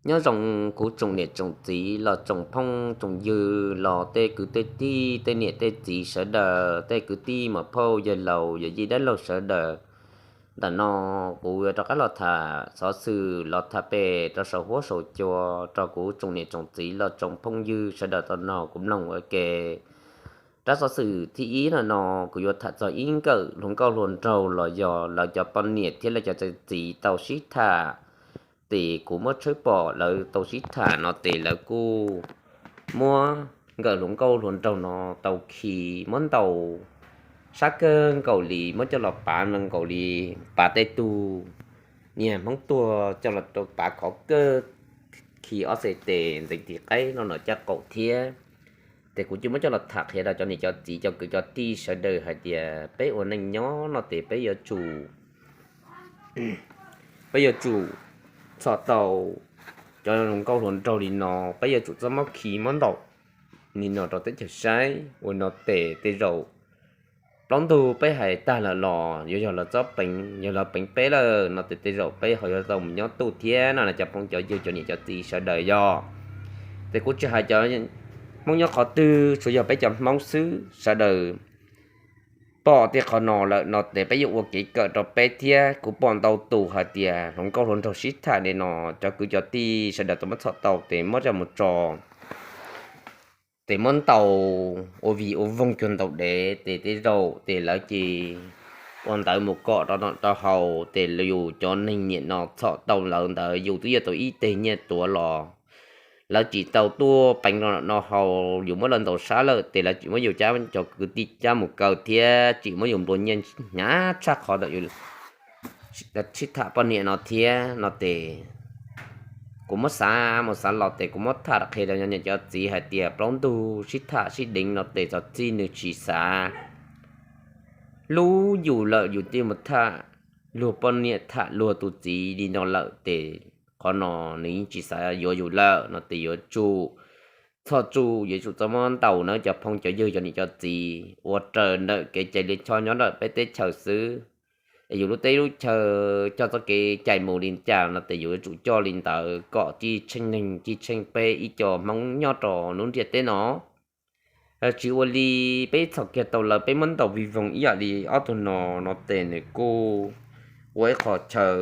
Nyob zoo kuv tsoom niam tsoom txiv los tsoom phooj tsoom ywg los tej kwv tej tij tej niam tej txiv sawv daws, tej kwv tij muam phauj yawg laus yawm yij dab laug sawv daws. Ntawm no kuv yuav rov qab los tham xov xwm los tham pem rau saum huab saum cua rau kuv tsoom niam tsoom txiv los tsoom phooj ywg sawv daws tau mloog ua ke. Rab xov xwm thib ib no no kuv yuav tham txog ib nkawm hluas nkauj hluas nraug los yog lawv cov poj niam thiab lawv cov txiv tau sib tham. Ces kuv muab tshawb pom lawv tau sib tham no ces lawv kuj muab nkawm hluas nkauj hluas nraug no tau khi muab ntaus sab kawg nkaus li, muab coj los pav nkaus li, pav tej tug niag Hmoob tuag coj los pav khov kawg, khi ob xes tes ntxeev tis qaib no no caj qaum thiab. Ces kuv cia muab coj los tham qhia rau cov niam cov txiv cov kwv cov tij sawv daws hais tias peb ua neej nyob no ces peb yuav tsum peb yuav tsum txhom tau cov hluas nkauj hluas nraug li no, peb yuav tsum txhob muab khi muab ntaus li no rau teb chaws saib ua no ces tej zaum plaub ntug peb hais tag lawm los yuav yog lawv txob peev, yog lawv peev peb lawm no ces tej zaum peb ho yuav tau mus nyob tuj thiab no na cov phooj cov ywg cov niam cov txiv sawv daws yog. Ces kuv tsis hais cov Hmoob nyob qhov twg, tsuas yog peb cov Hmoob xwb sawv daws pom tej qhov no lawm no ces peb yuav ua kev kawm rau peb thiab. Kuv pom ntau tus hais tias hluas nkauj hluas nraug sib tham li no, cov kwv cov tij sawv daws tau muab txhom tau ces muab coj mus tso, ces muab ntaus ua vig ua voog cuag ntaus dev ces tej zaum ces lawv ces ua ntawv mus kom rau no rau haus ces yus cov neeg niam no txhom tau lawv ntawd yus twb yuav tau ib teg nyiaj tuav los lawv tsis tau tuaj peev rau no haus, yus muab lawv ntaus sab lawm ces lawv tsis muab yus cab, cov kwv tij cab mus kaw thiab tsis muab yus nplua nyiaj hnyav tshaj qhov ntawm yus sib tham poj niam no thiab no ces kuv muab xav mus xav los ces kuv muab tham qhia rau cov niam cov txiv hais tias plaub ntug sib tham sib deev no ces txog txij nws tsis xav hlub yus lawm yus thiaj mus tham luag poj niam tham luag tus txiv li no lawm ces qhov no nws yeej tsis xav yuav yus lawm no ces yuav tsum txhob tsuj, yuav tsum txhob muab ntaus nawb cov phooj cov ywg cov niam cov txiv. Ua raws ntawm kev cai li choj nyob ntawm peb teb chaws xwb, es yus lub teb lub chaw coj txoj kev cai mus li cas no ces yus yuav tsum coj li ntawd kom cij tsheej neeg cij tsheej peb ib co Hmoob nyob rau lub ntiaj teb no. Tsis ua li peb txhom kiag tau lawv peb muab ntaus vig voog ib yam li ob tug no no ces nws kuj ua ib qho chaw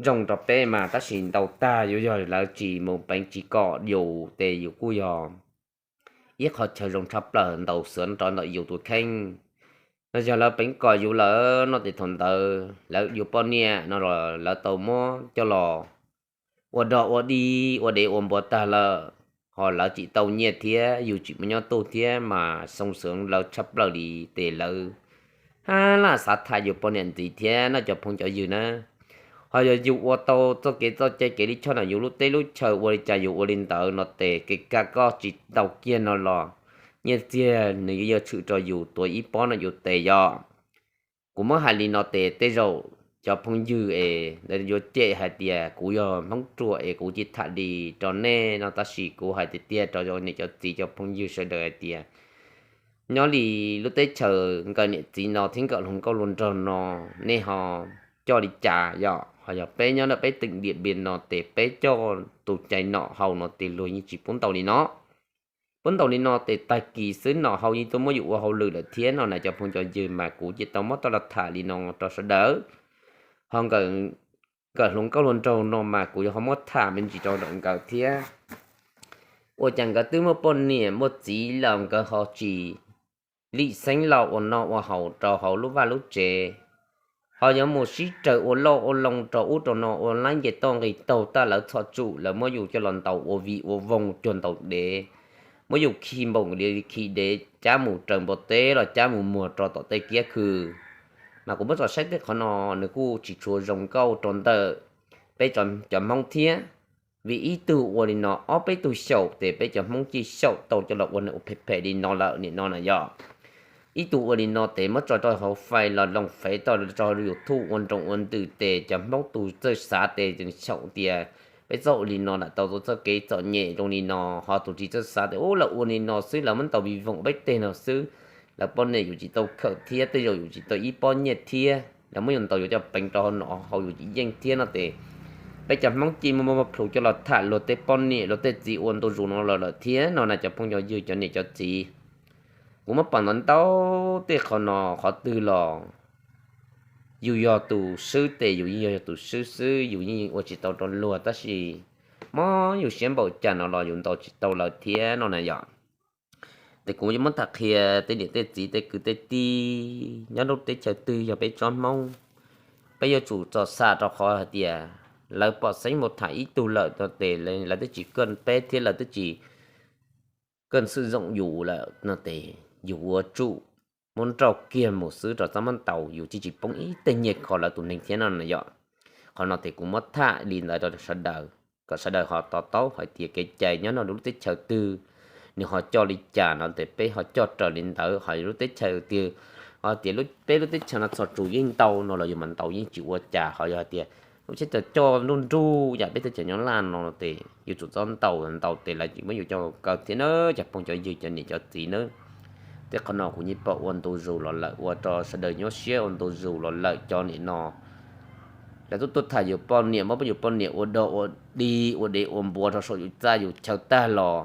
zoo rau peb mas tab sis ntau tag yuav yog lawv tsis mus peev tsis kom yus ces yus kuj yog ib qho chaw zoo tshaj plaws ntaus xwv rau ntawm yus tus kheej. No yog lawv peev kom yus lawm no ces thaum ntawd lawv yus poj niam no los lawv tau muab coj los ua dog ua dig ua dev ua npua tag lawm, ho lawv tsis tau nyiaj thiab yus tsis muaj nyob tuj thiab mas xoo xwv lawv tshaj plaws li ces lawv hab lam xav tham yus poj niam ntxiv thiab no cov phooj cov ywg na. Ho yog yus ua tau txoj kev txoj cai kev li choj ntawm yus lub teb lub chaw ua li cas yus ua li ntawd no ces kev kaj koj tsis tau kiag no los nyiaj txiag nws yuav yog tshwm rau yus tuav ib pob no yus tes yom. Kuv muab hais li no ces tej zaum cov phooj ywg es yuav cem hais tias kuv yog Hmoob ruam es kuv cia tham li rau nej no tab sis kuv hais tiag tiag rau niam cov txiv cov phooj ywg sawv daws hais tias nyob li lub teb chaws nkawm niam txiv no thiab nkawm hluas nkauj hluas nraug no nej ho coj li cas yom. Ho yog peb nyob ntawm peb teem Diam Npiam no ces peb coj tus cai nom haus no ces luag yeej tsis pub ntaus li no. Pub ntaus li no ces tag kis xwb nom haus yeej tuaj muab yus ua hauj lwm lawm thiab no na cov phooj cov ywg mas kuv cia tau muab tau los tham li no rau sawv daws. Ho nkawm hluas nkauj hluas nraug no mas kuv yuav ho muab tham me ntsis rau ntawm nkawd thiab. Ua cas nkawd twb muaj poj niam muaj txiv los nkawd ho tsis lim xeeb los ua noj ua haus rau hauv lub vaj lub tsev, ho yuav mus sib raws ua loj ua loo rau ub rau no ua laib nce toj nqis taug tag lawv txhom tsum lawv muab yus coj los ntaus ua vig ua voog cuag ntaus dev, muab yus khi npaum li khi dev cab mus raws npua teb los cab mus muag rau tom tej kiab khw. Mas kuv muab tso saib tej qhov no nws kuj tsis tshua zoo nkauj rau ntawm peb cov Hmoob thiab. Vim ib tug ua li no ob peb tug xyaum ces peb cov Hmoob cia xyaum tau coj los ua neeg ua phem phem li no lawm nim no na yom. Ib tug ua li no ces muab tso rau hauv fais los loos fev tau rau YouTube ua nroo ua ntws ces cov Hmoob tus txawj xav ces xyaum tias peb txoj ua li no lam tau txoj kev txom nyem zoo li no, ho tus tsis txawj xav tias ub lawv ua li no xwb lawv muab ntaus vig voog peb teg no xwb, lawv poj niam yus tsis tau khawm thiab tej zaum yus tsis tau ib pob nyiaj thiab lawv muab yus ntaus yuav coj peev rau hauv nom haus yus tsis yeej thiab no ces peb cov Hmoob cia li muaj muaj plhus coj los tham luag tej poj niam luag tej txiv ua ntu zus no los lawm thiab no na cov phooj cov ywg cov niam cov txiv. Kuv muab pom ntau ntau tej qhov no qhov twg los yus yog tus swb tes yus yeej yog tus swb xwb, yus yeej ua tsis tau rau luag, tab sis mob yus siab npaum cas no los yus ntaus tsis tau lawv thiab no na yom. Ces kuv yuav muab tham qhia tej niam tej txiv tej kwv tej tij nyob lub teb chaws twg yog peb tsob Hmoob, peb yuav tsum txo xam rau qhov hais tias lawv pom xeeb mus tham ib tug lawm no ces lawv twb tsis kaj peb thiab lawv twb tsis kaj xwm zoo yus lawm no ces yus yuav tsum muab nrauj kiag mus xwb rau txhob muab ntaus, yus thiaj tsis poob ib teg nyiaj kho lawv tus neeg thiab no na yom. Qhov no ces kuv muab tham li ntawd rau sawv daws kom sawv daws ho to taub hais tias kev cai nyob nrog lub teb chaws twg nws ho coj li cas no ces peb ho coj raws li ntawd. Ho lub teb chaws twg ho tias peb lub teb chaws no txhom tsum yeej ntau no los yus mam ntaus yeej tsis ua cas. Ho yog hais tias lub teb chaws coj nruj nruj yam peb teb chaws nyob laj no ces yus tsum txhob ntaus, ntaus ces lawv tsis muab yus coj kaw thiab na cov phooj cov ywg cov niam cov txiv nawb. Tej qhov no kuv yeej pom ua ntu zus los lawm ua rau sawv daws nyuaj siab ua ntu zus los lawm cov niam no. Lawv twb tuaj tham yus poj niam, muab yus poj niam ua dog ua dig ua dev ua npua rau saum yus txaj yus chaw tag los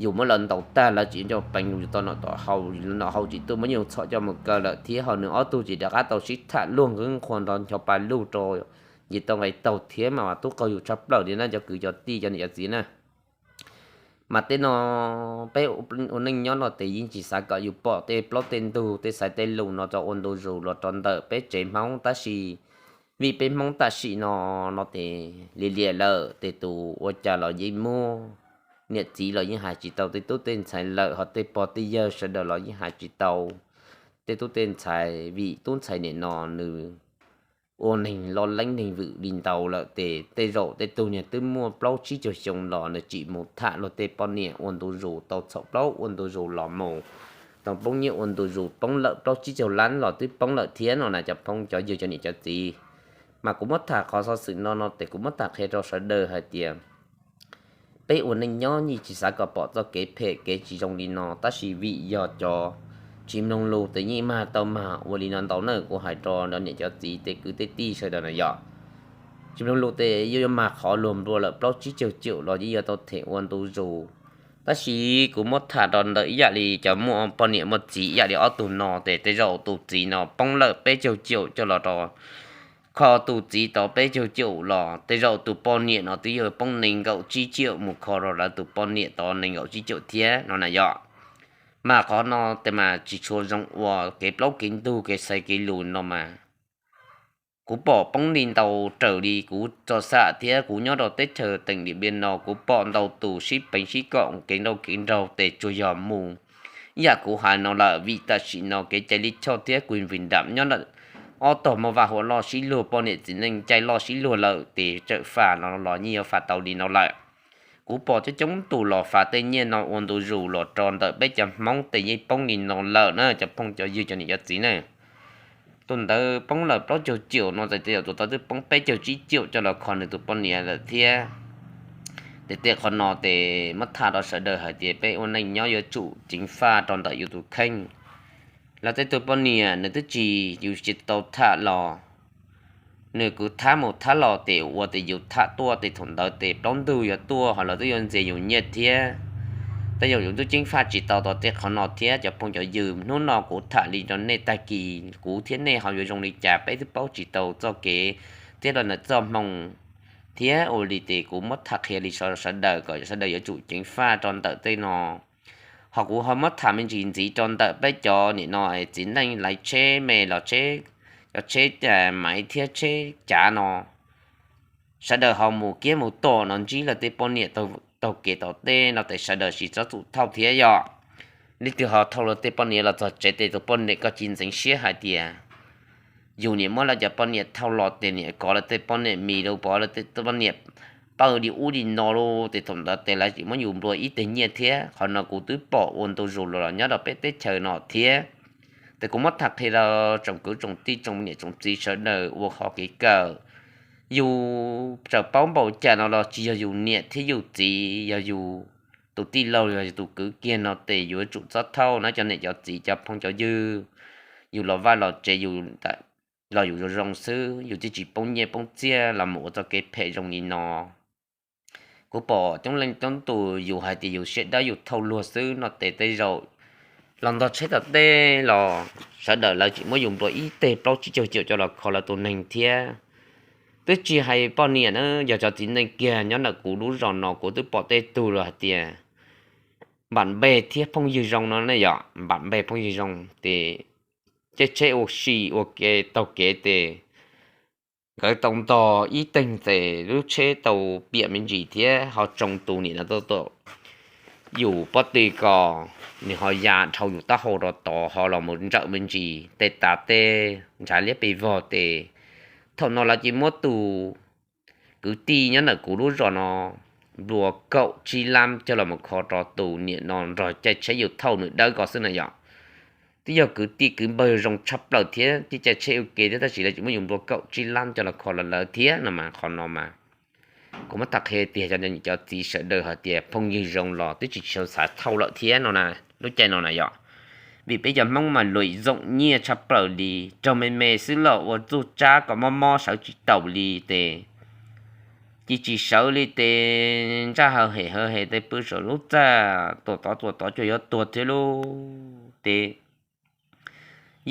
yus muab lawv ntaus tag lawv tsis nco peev yus tom nom tom haus, nom haus tsis tuaj muab yus txhom coj mus kaw lawm thiab ho nws ob tug tsis rov qab tau sib tham luag nqhwv nqhuas nrov ncho pa lug rau nce tau nqes taug thiab mas tub qaug yus tshaj plaws li na cov kwv cov tij cov niam cov txiv na. Mas tej no peb ua neej nyob no ces yeej tsis xav kom yus pom tej plaub tej ntug tej xaiv tej lus no rau ua ntu zus los rau ntawm peb tsev Hmoob tab sis vim peb Hmoob tam sim no no ces liam liam lawm ces tus ua cas los yeej muaj, niam txiv los yeej hais tsis tau tej tub tej ntxhais lawm ho tej pog tej yawg sawv daws los yeej hais tsis tau tej tub tej ntxhais vim tub ntxhais niam no nws ua neeg loj leeb neeg vwm li ntau lawm ces tej zaum tej tug niag twb muaj plaub tsib caug xyoo los nws tsim mus tham luag tej poj niam ua ntu zus tau txhaum plaub ua ntu zus los mus tau poob nyiaj ua ntu zus poob lawm plaub tsib caug lab los twb poob lawm thiab no na cov phooj cov ywg cov niam cov txiv. Mas kuv muab tham qhov xov xwm no no ces kuv muab tham qhia rau sawv daws hais tias peb ua neej nyob yeej tsis xav kom pom txoj kev phem kev tsis zoo li no tab sis vim yog cov tsis mloog lus ces yeej mag tau mag ua li no ntau na. Kuv hais rau cov niam cov txiv tej kwv tej tij sawv daws na yom, tsis mloog lus ces yuav yuav mag qhov luag nplua lawm plaub tsib caug caum los yeej yuav tau them ua ntu zus. Tab sis kuv muab tham rau ntawm ib yam li cov muaj poj niam muaj txiv ib yam li ob tug no ces tej zaum tus txiv no poob lawm peb caug caum coj los rau kho tus txiv tau peb caug caum los tej zaum tus poj niam no twb yuav poob nees nkaum tsib caum mus kho rau lawv tus poj niam tau nees nkaum tsib caum thiab no na yom. Mas qhov no ces mas tsis tshua zoo ua kev plaub kev ntug kev xaiv kev lus no mas kuv pom poob li ntau raws li kuv tso xam thiab kuv nyob rau teb chaws teem Dim Npiaj no kuv pom ntau tus sib peev sib kom kev nrauj kev nraug ces tsuas yog mus ib yam kuv hais no lawm vim tam sim no kev cai lij choj thiab kuv vim nram nyob lawm ob tog muaj vaj huam loj sib luag poj niam txiv neej cai loj sib luag lawm ces tsawm fam no los yeej yuav fam tau li no lawm. Kuv pom coob coob tus los fam tej nyiaj no ua ntu zus los rau ntawm peb cov Hmoob ces yeej poob li no lawm na cov phooj cov ywg cov niam cov txiv na. Tus ntawd poob lawm plaub caug caum no ces tej zaum tus tod twb poob peb caug tsib caum coj los kho nws tus poj niam lawm thiab. Ces tej qhov no ces muab tham rau sawv daws hais tias peb ua neej nyob yuav tsum ceev faj rau ntawm yus tus kheej. Lawv tej tus poj niam nws twb tsis yus tsis tau tham los nws kwv thab mus thab los ces ua tias yus tham tuaj ces thaum ntawd ces plaub ntug yuav tuaj ho lawv twb yuav ntxias yus nyiaj thiab. Tej zaum yus twb ceev faj tsis tau tau tej qhov no thiab cov phooj cov ywg, hnub no kuv tham li rau nej tag kis kuv thiab nej ho yuav zoo li cas peb twb paub tsis tau txoj kev thiab rau ntawm txoj hmoo thiab ua li ces kuv muab tham qhia li sawv daws kom sawv daws yuav tsum ceev faj rau ntawm tej no. Ho kuv ho muab tham me ntsis ntxiv rau ntawm peb cov nim no txiv neej laiv tsheb me los tsheb, cov tsheb maiv thiab tsheb cav no, sawv daws ho mus kiab mus tom no ntsib lawv tej poj niam taug kev tom tej no ces sawv daws tsis txhob txwm thauj thiab yom. Leej twg ho thauj lawv tej poj niam los txog tsev ces tus poj niam koj tsis ntxeev siab hais tias yus niam muab lawv cov poj niam thauj los ces niam kov lawv tej poj niam mis los pov lawv tej poj niam pawj li ub li no los ces thaum ntawd ces lawv tsis muab yus nplua ib teg nyiaj thiab. Qhov no kuv twb pom ua ntu zus los nyob rau peb teb chaws no thiab. Ces kuv muab tham qhia rau tsoom kwv tsoom tij tsoom niam tsoom txiv sawv daws ua qhov kev kawm. Yus txawm paub npaum cas no los tsis yog yus niam thiab yus txiv, yog yus tus tij laug, yog yus tus kwv kiag no ces yuav tsum txhob thauj na cov niam cov txiv cov phooj cov ywg. Yus los vaj los tsev yus los yus zoo zoo xwb, yus twb tsis poob nyiaj poob txiaj los mus ua txoj kev phem zoo li no. Kuv pom coob leej coob tus yus hais tias yus siab dawb yus thauj luag xwb no ces tej zaum los ntog tsheb tom tej los sawv daws lawv tsis muab yus nplua ib teg plaub tsib caug caum coj los kho lawv tus neeg thiab. Twb tsis hais poj niam na, yog cov txiv neej kiag nyob ntawm kuv lub zos no kuv twb pom tej tug los hais tias npam npe thiab phooj ywg zoo no ne yom, npam npe phooj ywg zoo ces caij tsheb ua si ua ke taug kev ces nkawd tau ntog ib teeg ces lub tsheb tau piam me ntsis thiab ho tsoo tus niam no tuaj tuaj yus pob tw ko, nws ho ya dhau yus taub hau rau tod ho los mus ntsawm me ntsis tej tas tej ntshav liab pes vog ces thaum no lawv cia muab tus kwv tij nyob ntawm kuv lub zos no nplua kaum tsib lab coj los mus kho rau tus niam no nrog caij tsheb yus thauj nws dawb ko xwb na yom. Twb yog kwv tij kwv npawg zoo tshaj plaws thiab tib caij tsheb ua ke thiab tab sis lawv tsis muab yus nplua kaum tsib lab coj los kho los lawv thiab no mas qhov no mas kuv muab tham qhia tias cov niam cov txiv sawv daws hais tias phooj ywg zoo los twb tsis tshua xav thauj lawm thiab no na. Lub caij no na yom, vim peb cov Hmoob mas luam zoom nyiaj tshaj plaws li, raug me me xwb los ua txuj tsab kom mob mob sawv tsis taus li ces cia tsis sawv li ces ntsaj hav hem hav hem tes pw saum lub txaj tuam tod tuam tod cuag yuav tuag thiab lauj. Ces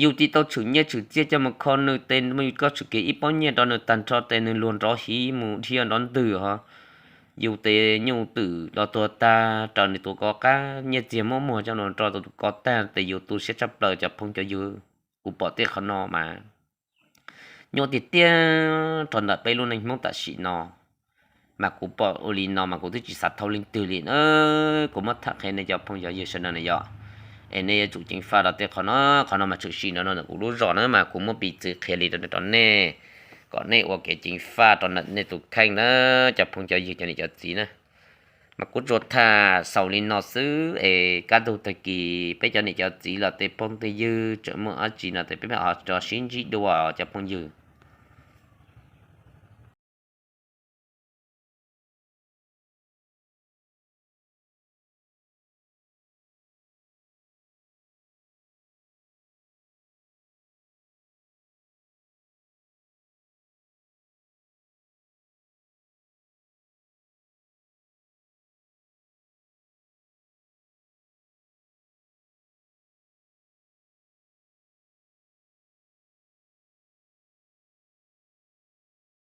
yus tsis tau tshwm nyiaj tshwm txiaj coj mus kho nws tes, koj tshwm kev ib pob nyiaj rau nws tag nrho tes nws luag nrov hiv mus dhia nrov ntwg ho. Yus tes nyuj twm los tuag tag raws nws tus ko qab, nyiaj txiag muab muag coj los rau tus ko tag tes yus tu siab tshaj plaws cov phooj cov ywg. Kuv pom tej qhov no mas nyob tiag tiag rau ntawm peb lub neej Hmoob tam sim no. Mas kuv pom ua li no mas kuv twb tsis xav thauj leej twg li na. Kuv muab tham qhia nej cov phooj cov ywg sawv daws na yom, es nej yuav tsum ceev faj rau tej qhov no. Qhov no mas tshwm sim no no ntawm kuv lub zos na mas kuv muab piv txwv qhia li rau nej kom nej ua kev ceev faj rau ntawm nej tus kheej na, cov phooj cov ywg cov niam cov txiv na. Mas kuv tsuas tham xaus li no xwb es kaj ntug tag kis peb cov niam cov txiv los tej phooj tej ywg tseem muaj dab tsi no tes peb mam ho rov sib ntsib dua cov phooj ywg.